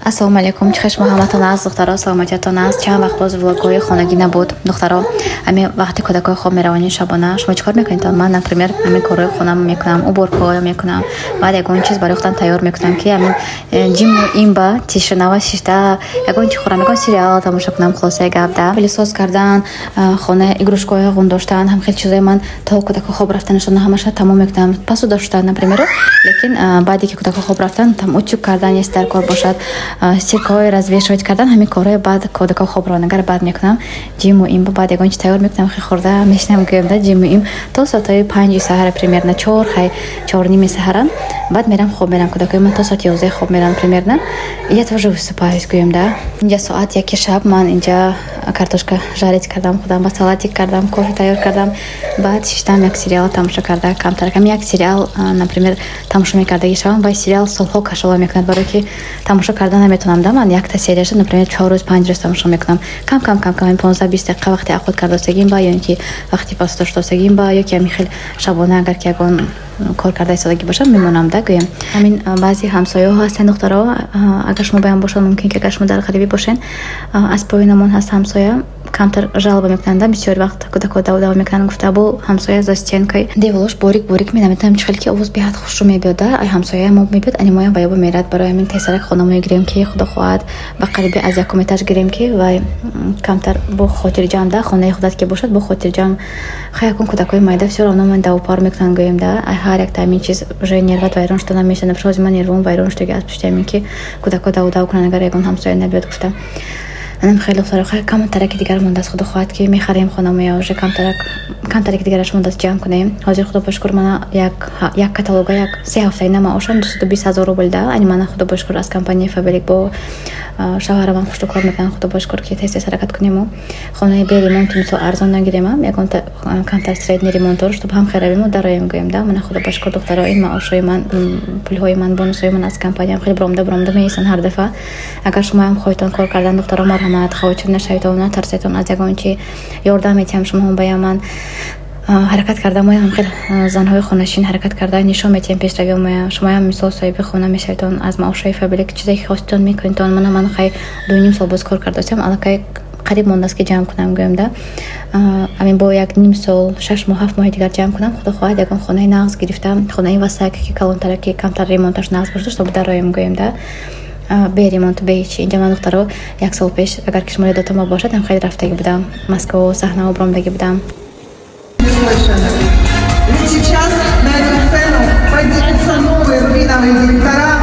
Ассалому алайкум, чӣ хел шумо ҳаматон аст, духтаро? Саломатиятон аст? Чанд вақт боз влогҳои хонагӣ набуд, духтаро. Ҳамин вақти кӯдакҳои хоб меравонӣ, шабона шумо чӣ кор мекунед? Ман, например, ҳамин корҳои хонам мекунам, уборка мекунам, баъд ягон чиз барои худам тайёр мекунам, ки ҳамин ҷиму имба тишинава шишта ягон чи хӯрам, ягон сериал тамошо кунам. Хулосаи гап да, пылесос кардан, хона игрушкаҳои ғун доштан, ҳам хел чизои ман то кӯдакҳо хоб рафтанашон ҳамаша тамом мекунам. Посуда шудан, например. Лекин баъде ки кӯдакҳо хоб рафтан, там утюг кардан, если дар кор бошад, стиркаҳои развешивать кардан, ҳамин корҳои баъд кӯдакҳо хоб раванд, баъд мекунам. Ҷиму имба баъд ягон чи тайёр мекунам, хе хӯрда мешинам, гӯям да, ҷиму им то соатҳои 5-и саҳара, примерно 4, хай, 4:30 саҳара баъд мерам, хоб мерам. Кӯдакҳои ман то соати 11 хоб мерам примерно, я тоже высыпаюсь, гӯям да. Инҷа соат 1 шаб, ман инҷа картошка жарить кардам, худам ба салатик кардам, кофе тайёр кардам, баъд шиштам як сериал тамошо карда. Камтаракам як сериал, например, тамошо мекардаги шавам, вай сериал солҳо кашола мекунад, барое ки тамошо карда наметавонам да. Ман якта серияша, например, 4 рӯз, 5 рӯз тамошо мекунам, кам кам, кам кам, 15-20 дақиқа, вақти аход кардастагим ба ё ин ки вақти посуда шудастагим ба, ё ки ҳамин хел шабона, агар ки ягон кор карда истодагӣ бошам, мемонам да, гӯям. Ҳамин баъзе ҳамсояҳо ҳастанд, духтаро, агар шумо баям бошад, мумкин ки агар шумо дар ғарибӣ бошен, аз поёнамон ҳаст ҳамсоя, камтар жалоба мекунанд, бисёр вақт кӯдакҳо дав мекунанд, гуфта, бо ҳамсоя за стенкой деволош борик борик менаметонам, чӣ хел ки овоз беҳад хушрӯ мебиёд да, ай ҳамсояя мо мебиёд, ани моям ба ёба мерад. Барои ҳамин тезтарак хона гирем, ки худо хоҳад, ба қариби аз якум этаж гирем, ки вай камтар бо хотирҷамъ да, хонаи худат ки бошад, бо хотирҷамъ. Хай, якун кӯдакҳои майда всё равно ман давупар мекунанд, гӯем да, ай ҳар як ҳамин чиз уже нерват вайрон шуда намешавад. Например, ман нервом вайрон шудаги аз пушти ҳамин ки кӯдакҳо даву кунанд, агар ягон ҳамсоя набиёд, гуфта. Анам хеле, духтаро, хай, камтараки дигар мондааст, худо хоҳад ки мехарем хонамоя, уже камтарак, камтараки дигараш мондааст, ҷамъ кунем. Ҳозир, худо ба шукр, мана як каталога, як 3 ҳафтаина маошам 220 000 рубл да. Ани мана, худо ба шукр, аз компанияи Фаберлик бо шавҳарамам хушрӯ кор мекунанд. Худо ба шукр, ки тез тез ҳаракат кунему хонаи бе ремонти, мисол, арзон нагиремам, ягон камтар средний ремонтор, чтоб ҳам херавиму дароем, гӯем да. Мана, худо ба шукр, духтаро, ин маошҳои ман, пулҳои ман, бонусҳои ман аз компаниям хеле биромда биромда меистанд ҳар дафъа. Агар шумоам хоҳедтон кор кардан, духтаро, марҳамат, хавотир нашаведон, натарседон аз ягон чи, ёрдам метиҳам шумоҳо ба ман. Ҳаракат карда моям хел занҳои хонашин ҳаракат карда нишон метиҳем пешравиомоя. Шумоям, мисол, соҳиби хона мешаведон аз маошҳои Фаберлик, чизе ки хоститон мекунедон. Мана, ман хай 2,5 сол боз кор кардастам, аллакай қариб мондааст ки ҷамъ кунам, гӯем да. Ҳамин бо як ним сол, 6 моҳ, 7 моҳи дигар ҷамъ кунам, худо хоҳад, ягон хонаи нағз гирифта, хонаи васак ки калонтара, ки камтар ремонташ нағз бошад, чтобы дароем, гӯем да, бе ремонту, бе ҳечи. Инҷа ман, духтаро, як сол пеш, агар ки шумо ёдатон бошад, ҳам хеле рафтагӣ будам, Москво саҳнаҳо биромдагӣ будам. Ведь сейчас на эту сцену поднимутся новые рубиновые директора.